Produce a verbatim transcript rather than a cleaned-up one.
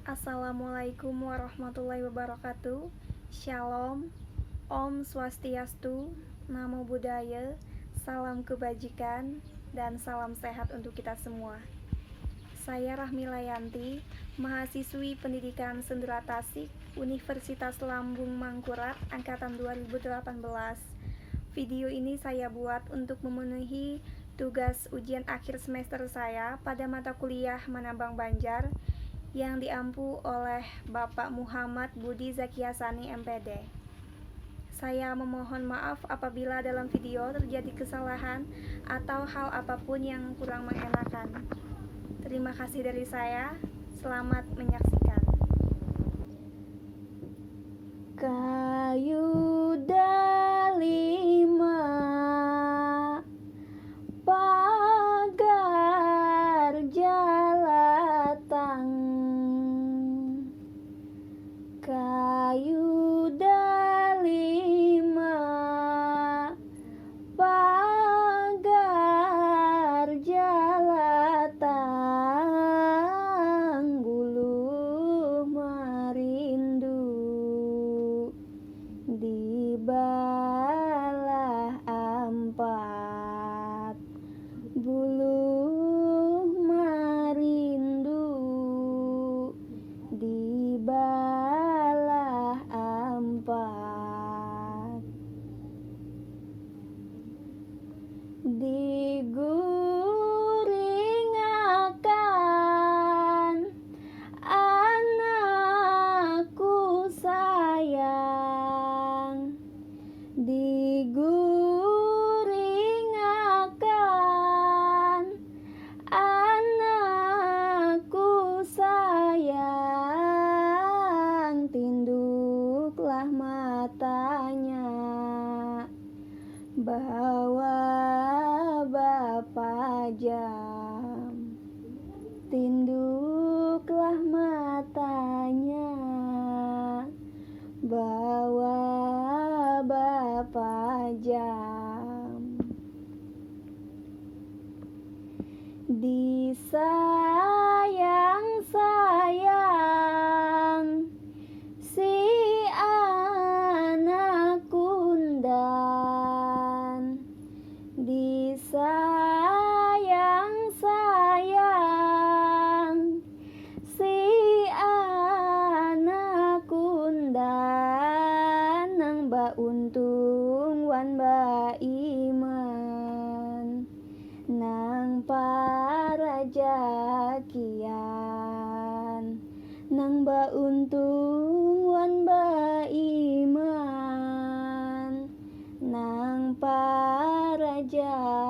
Assalamualaikum warahmatullahi wabarakatuh. Shalom, Om Swastiastu, Namo Buddhaya, salam kebajikan, dan salam sehat untuk kita semua. Saya Rahmi Layanti, mahasiswi Pendidikan Sendura Tasik, Universitas Lambung Mangkurat, angkatan dua ribu delapan belas. Video ini saya buat untuk memenuhi tugas ujian akhir semester saya pada mata kuliah Manambang Banjar yang diampu oleh Bapak Muhammad Budi Zakiasani, M P D. Saya memohon maaf apabila dalam video terjadi kesalahan atau hal apapun yang kurang mengenakan. Terima kasih dari saya. Selamat menyaksikan. Kayu dalima, pagar jalatang. Kayu dalima, pagar jalatang, buluh marindu di balah ampat. Buluh marindu di balah ampat. Diguringakan anakku sayang, diguringakan anakku sayang, tinduklah matanya. Bawa bapajam, tinduklah matanya. Bawa bapajam. Disayang-sayang si anak kundan, disayang-sayang si anak kundan, nang bauntung wan baiman, nang parajakian, nang bauntung wan baiman, nang parajakian.